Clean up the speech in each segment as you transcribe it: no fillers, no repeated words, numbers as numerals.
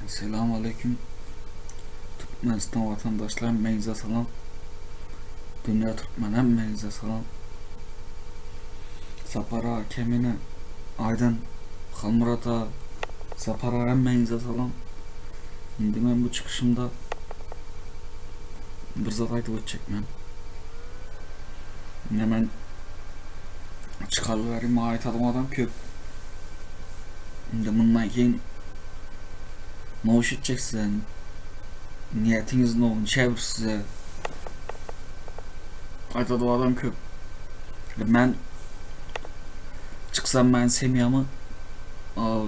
Selam aleyküm. Türkmenistan vatandaşlar hemmäňize salam. Dünýä Türkmen hemmäňize salam. Sapar ağa, Kemine, Aýdan, Halmyrat ağa, Sapar ağa hemmäňize salam. Indi men bu çykyşymda bir zat aýdyp ötjek men. Indi men çykaly bäri maňa aýtadym adam köp. Indi mundan keyin ne iş etjeksen? Niýetiňiz ne? Niçe bir size? Aýtady adam köp. Men çyksam men semýamy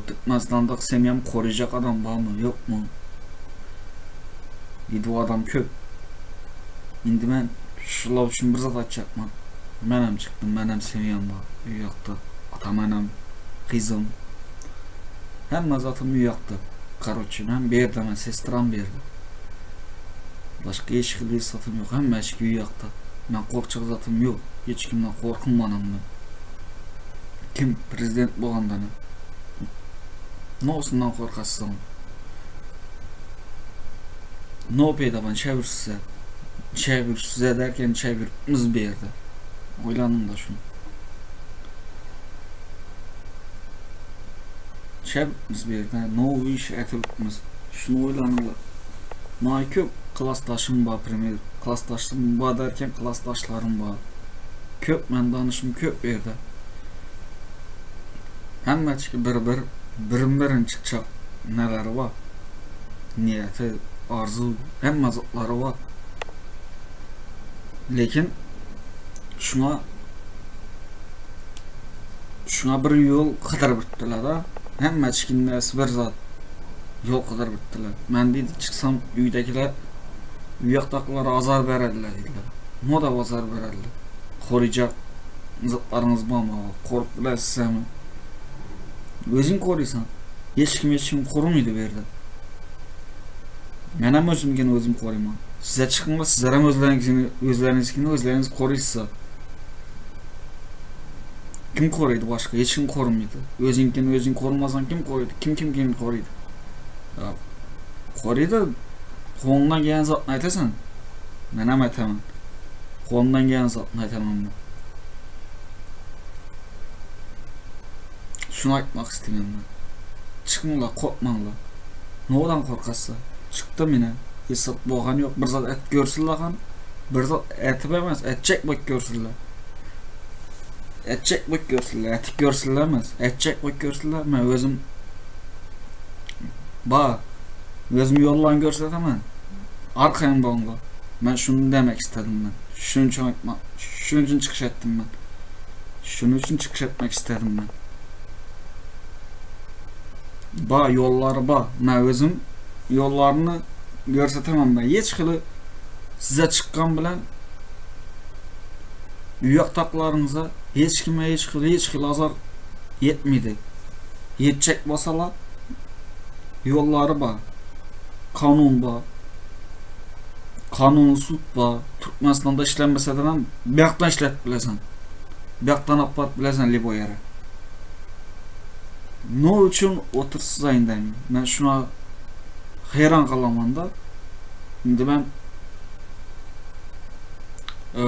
Türkmenistandaky semýamy koruyacak adam barmy, ýokmy? Diýdi adam köp. Indi men şular üçin bir zat aýtjakman. Menem çykdym, menem semýam bar. Ýakda atam enem, gyzym. Hemme zatym ýakda. Karoçe, men bu ýerde, men sestram bu ýerde. Başga hiç hili zatym ýok. Hemme iş ýakda. Men korkjak zatym ýok. Hiç kimden korkmanym men. Kim prezident bolanda ne? Nosundan korkasyn? No peýda ban çevir size. Çevir size derken çevirimiz bir ýerde. Oýlanyň da şunu. Çevirimiz bir ýerde. No iş etimiz. Şunu oýlanyň da. Ma köp klasdaşym bar, primer. Klasdaşym bar derken klasdaşlarym bar. Köp men danışym köp ýerde. Hemmeçki bir bir birin birin çykjak neleri bar. Niýeti, arzu, hemme zatlary bar. Lekin şuna şuna bir ýol gydyryp bitdiler da. Hemme çikinmesi bir zat. Ýol gydyryp bitdiler. Men diýdi çyksam öýdäkiler uýakdakylar azar bererler diýdiler. No da azar bererler. Koruyacak zatlaryňyz barmy? Korup bilersiňizmi? Özüň koruýsan. Hiç kim hiç kim korumydy bu ýerde. Menem özümkini özüm koruýman. Size çykyňlar, sizlerem özleriňizkini özleriňizkini özleriňiz koruýsa. Kim koruýdy başga? Hiç kim korumydy. Özüňkini özüň korumasaň kim koruýdy? Kim kimkini koruýdy? Ya, koruýdy. Golundan gelen zatny aýtasan. Menem aýtaman. Golundan gelen zatny aýtaman men. Şunu aýtmak istedim men. Çykyňlar, korkmaňlar. Nodan korkasy? Çykdym ine. Hiç zat bolgan ýok. Bir zat et görsünler han. Bir zat etip emas, etjek bolup görsünler. Etjek bolup görsünler, etip görsünler emas, etjek bolup görsünler. Men özüm ba özüm ýollan görsetem. Arkaýyn bolunlar. Men şunu demek istedim men. Şunun üçin aýtma, şunun üçin çykyş etdim men. Şunun üçin çykyş etmek istedim men. Ba ýollary ba. Men özüm ýollaryny görsetemem ben. Hiç hili size çykgan bilen uýakdakylaryňyza hiç kime hiç hili hiç hili azar ýetmedi. Ýetjek bolsalar ýollary bar. Kanun bar. Kanuny sud bar. Türkmenistanda işlenmese de hem bu ýakdan işletip bilesin. Bu ýakdan alyp baryp bilesin libo ýere. Ne üçin otursyz aýyndayım? Men şuna haýran galaman da. Indi men e,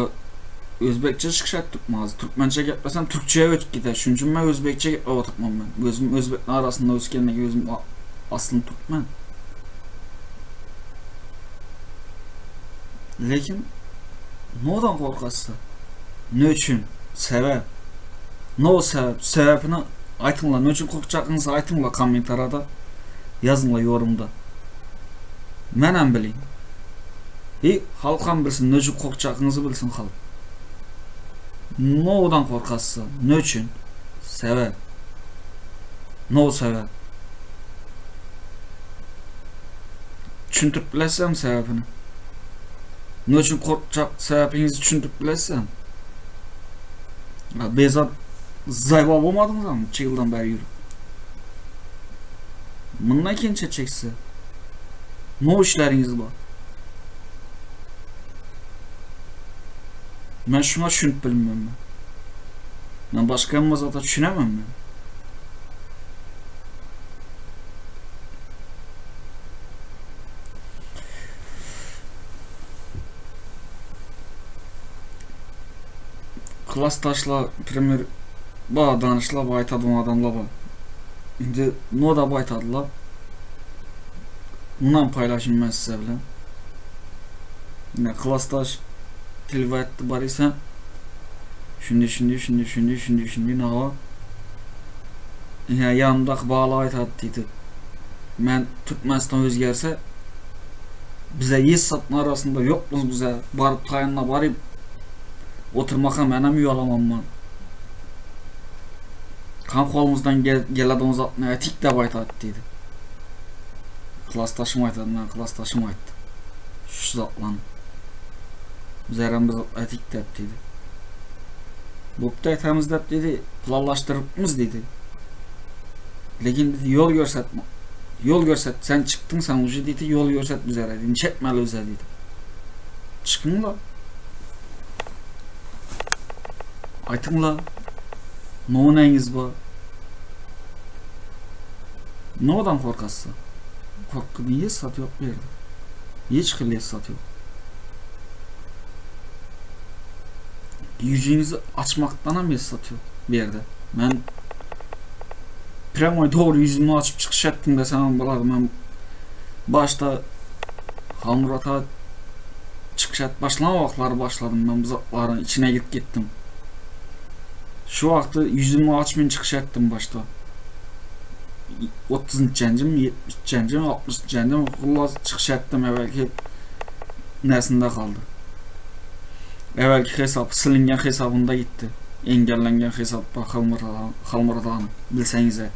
Özbekçe çykyş etdik maz. Türkmençe geplesem Türkçeye ötüp gider. Şunun üçin men Özbekçe geplep oturtmam ben. Özüm Özbekler arasında öskenmek özüm aslında Türkmen. Lekin nodan korkasy? Ne üçin? Sebäp. No sebäp? Sebäpini aýtyňlar. Ne üçin korkjagyňyzy aýtyňlar kommentarada. Ýazyňlar yorumda. Menem bileyim. I halkam bilsin, ne üçin korkjagyňyzy bilsin halk. Nodan korkasy? Ne üçin? Sebäp. No sebäp. Düşündirip bilesem sebäbini. Ne üçin korkjak sebäbiňizi düşündirip bilesem. Ya Bezat zayba bolmadyňyz ama 2 ýyldan bäri ýürüp. Mundan keyin çekse. Ne işleriňiz bar? Men şuna düşünip bilmem ben. Men başga hemme zata düşünemem ben. Klasdaşlar, primer, ba danyşlar, ba aytadığım adamlar var. Indi noda baytadılar. Bundan paylaşayım ben size bilen. Yine klasdaş tilva etdi bar ise şimdi şimdi şimdi şimdi şimdi şimdi ne Yine yanımdaki bağlı aytadı dedi. Men Türkmenistan özgerse bize yes satma arasında yokmuz bize. Barıp tayınla varıp oturmaka menem uyalamam ben. Kan kolumuzdan gel geladi uzatmaya etik de baytadı dedi. Klasdaşım aytadı, men klasdaşım aytdı. Şu zatlan. Bizlerden biz etik dep dedi. Bupta etemiz dep dedi. Planlaştırıpmız dedi. Lekin dedi yol görsetme. Yol görset. Sen çıktın sen ucu dedi yol görset bize dedi. Çekmeli bize dedi. Çıkın la. Aytın la. Ne neyiniz bu? Ne odan korkası? Korku niye satıyor bir yerde? Hiç xil satıyor. Yüzünüzü açmaktan ham satıyor bir yerde. Ben prямой doğru yüzümü açıp çıkış ettim desem boladı. Ben başta Halmurat'a çıkış et başlama vaqtları başladım. Ben bu zatların içine girip gittim. Şu vaqtı yüzümü açmayın çıkış ettim başta. 30 cencim, 70 cencim, 60 cencim xullas çıxış etdim əvvəlki nəsində qaldı. Əvvəlki hesab, silingən hesabında gitti. Engellənən hesab bax Xalmurat ağanın bilsənizə.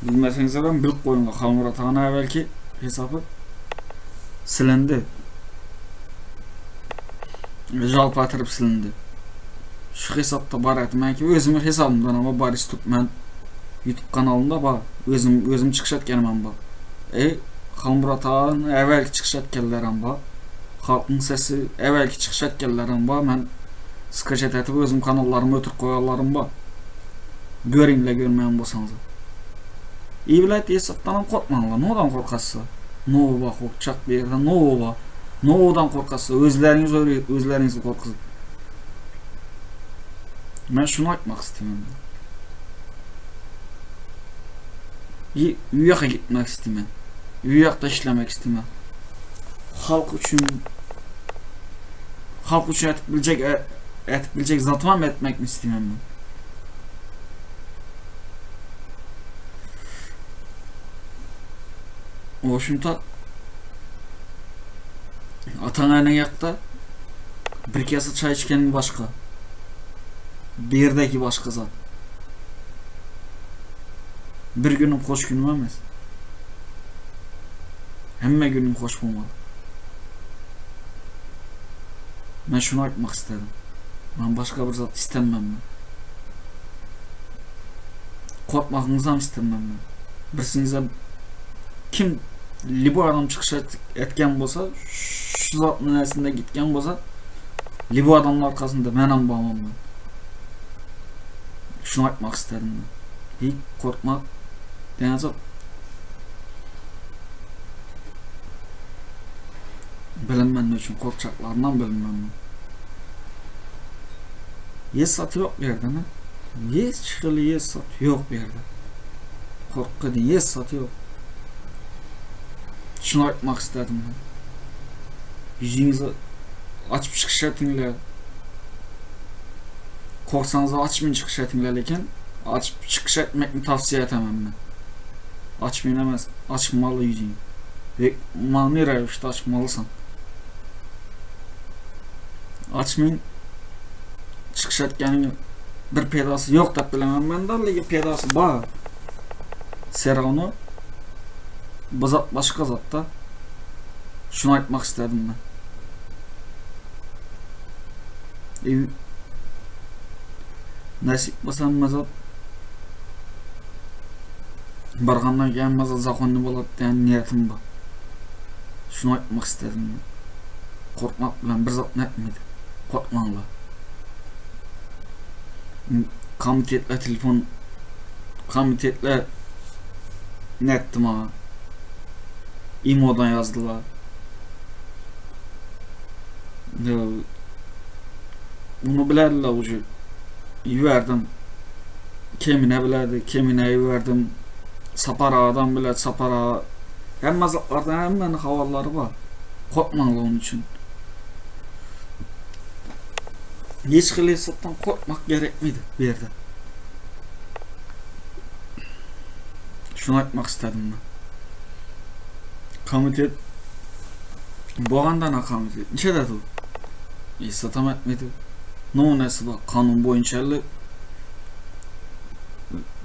Bilməsənizə ben bilib qoyun Xalmurat ağanın əvvəlki hesabı silindi. Jalp atırıb silindi. Şu hesabda bar etdim. Mən ki özümün hesabımdan amma Boris Türkmen YouTube kanalında var. Özüm özüm çıxış etkenim var. E Xalmurat ağanın əvvəlki çıxış etkenlərim var. Xalqın sesi əvvəlki çıxış etkenlərim var. Mən skaçet etip özüm kanallarımı ötürüp koyarlarım var. Görünle görmeyen bolsanız. İyi bilet hesaptan korkmanglar. Nodan korkası? No var korkacak bir yerden no var. Nodan korkası? Özleriniz öyle özlerinizi korkuzup. Ben şunu aytmak istiyorum. Uyaqqa gitmek istəyirəm. Uyaqda işləmək istəyirəm. Xalq üçün xalq üçün etib biləcək etib biləcək zatıma mı etmək mi istəyirəm mən? O şunta atan aynan yakta bir kasa çay içkenin başka. Bir yerdeki başka zat. Bir günüm hoş günüm emas. Hemme günüm hoş olmalı. Ben şunu aytmak istedim. Ben başka bir zat istemem ben. Korkmağınızı istemem ben. Birsinize kim libo adam çıxış etken bolsa, şu zatın əsində gitken bolsa, libo adamın arkasında mənəm bağlam ben. Şunu aytmak istedim ben. Hiç korkma denizat. Bilinmən üçün korkacaklarından bilinmən ben. Yes satı yok bir yerde mi? Yes çıkılı yes satı yok bir yerde. Korku değil, yes satı yok. Şunu aytmak istedim ben. Yüzünüzü açıp çıxış etingler. Korksanız açmayın çıxış etingler lekin açıp çıxış etmekni tavsiye etemem ben. Açmayın emez, açmalı yüzünü. Ve mani rəvişdə açmalısan. Açmayın çıxış etkenin bir pedası yok da bilemem ben de lekin pedası var. Serano bu zat başka zatta. Şunu aytmak istedim ben. Nasip bolsa mazat bargandan keyin mazat zakonny boladi degan niyatim bor. Şunu aytmak istedim ben. Korkmak bilan bir zat etmedi. Korkmanglar. Komitetler telefon komitetler ne ettim ha? İmo'dan yazdılar. Bunu bilerdiler ucu. Iberdim. Kemine bilerdi. Kemine iberdim. Sapar ağadan bile Sapar ağa. Hemme zatlardan hemmenin havalları var. Korkmaňlar onun için. Hiç hili zatdan korkmak gerekmedi bir yerde. Şunu aytmak istedim ben. Komitet Boğandan komitet. Neçe dedi o? İstatam etmedi. Ne nesi bak kanun boyunca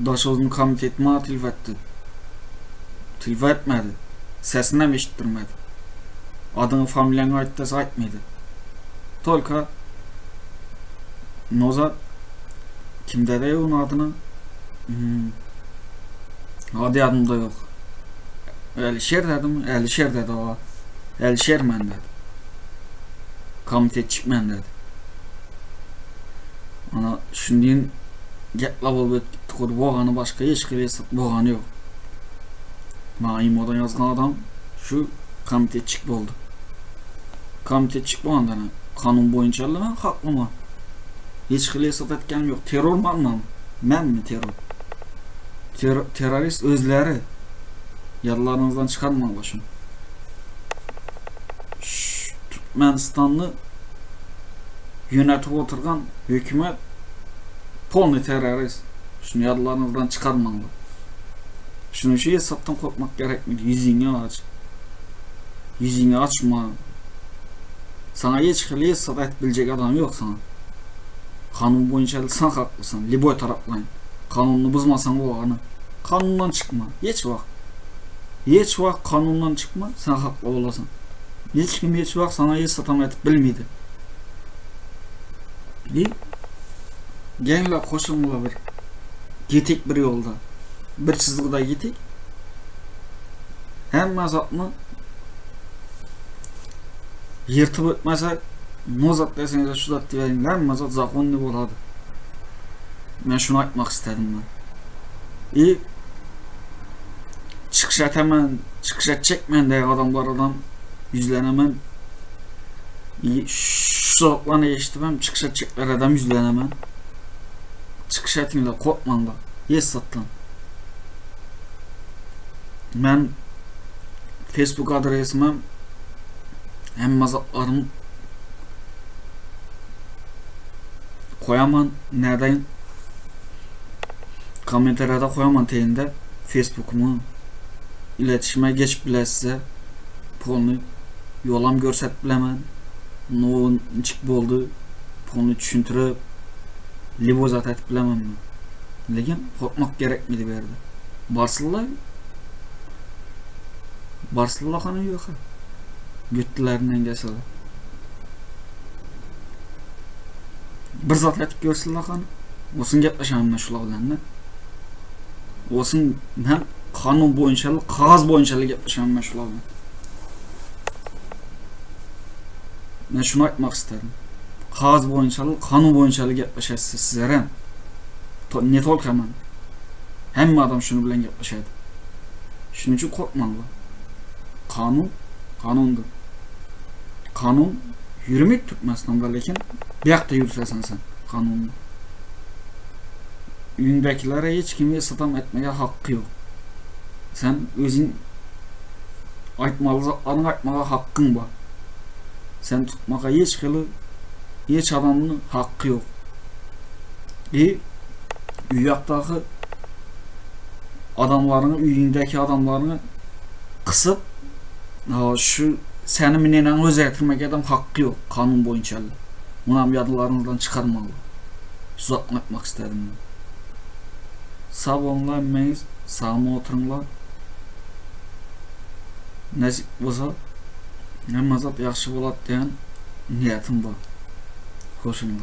Daşoguz'un komitet ma tilif etti. Tilif etmedi. Sesini hem eşittirmedi. Adını familiyanı ayt dese aytmaydı. Tolka Nozat kim dedi onun adını? Hmm. Adı yadımda yok. Elişer dedim. Elişer dedi o. Elişer men dedi. Komitetçik men dedi. Ana şundiň gepla bolup ötüp gitdi kod bogany başga hiç hili bogany yok. Maňa imodan ýazgan adam şu komitetçik boldy. Komitetçik bolanda kanun boýunça men haklymy? Hiç hili sat etkenim yok. Terror manmam. Men mi terror? Ter terörist özleri. Yadlarınızdan çıkarmayın şunu. Türkmenistanly yönetip oturgan hükümet polny terörist. Şunu yadlarınızdan çıkarmayın. Şunu şu hesaptan korkmak gerekmedi. Yüzüňi aç. Yüzüňi açma. Sana hiç hili hesap et bilecek adam yok sana. Kanun boyunca sen haklısın. Liboy taraflayın. Kanununu bozmasan o anı. Kanundan çıkma. Hiç vakt. Hiç vakt kanundan çıkma. Sen haklı olasın. Hiç kim hiç vakt sana hiç satam etip bilmeydi. Bir genle koşunla bir getik bir yolda. Bir çizgide getik. Hemme zatny yırtıp ötmese no zat deseňiz şu zat diýerin hemme zat zakonny bolady. Men şunu aytmak istedim ben. İ çıkış etemen, çıkış edecekmen diye adamlardan yüzlenemen. İ şu zatlarını eşitmem, çıkış edecekler adam yüzlenemen. Çıkış etinle korkman da. Yes satlan. Men Facebook adresime hemme zatlarym koyaman nereden kommentarlarda koyaman teyinde Facebook'umu iletişime geçip bile size polny yolam görset bilemen no niçik boldy polny düşündürüp libo zat etip bilemem men. Lekin korkmak gerekmedi bir yerde. Barsınlar Barsınlar kanı yok. Götlerinden gelseler. Bir zat etip görsünler kanı. Olsun gepleşemem ben şular bilen de. Olsun ben kanun boyunca, kağız boyunca gepleşemem ben şular bilen. Ben şunu aytmak istedim. Kağız boyunca, kanun boyunca gepleşesiz sizlere. Ne tolk hemen. Hemme adam şunu bilen gepleşedi. Şunun için korkmalı. Kanun, kanundur. Kanun yürümek Türkmenistan'da lekin bir yakta yürütesen sen kanunu. Üyündekilere hiç kimi satam etmeye hakkı yok. Sen özün aytmalı zatlarını aytmağa hakkın var. Sen tutmaya hiç hili hiç adamın hakkı yok. E üyaktaki adamlarını, üyündeki adamlarını kısıp şu seni minenen özertirmek adam hakkı yok kanun boyunca. Bunu yadlarınızdan çıkarmalı. Uzatma etmek istedim ben. Sağ olunlar, emmeyiz. Sağ mı oturunlar. Nasip bolsa hemme zat yaxşı bolat diyen niyetim var. Hoşumda.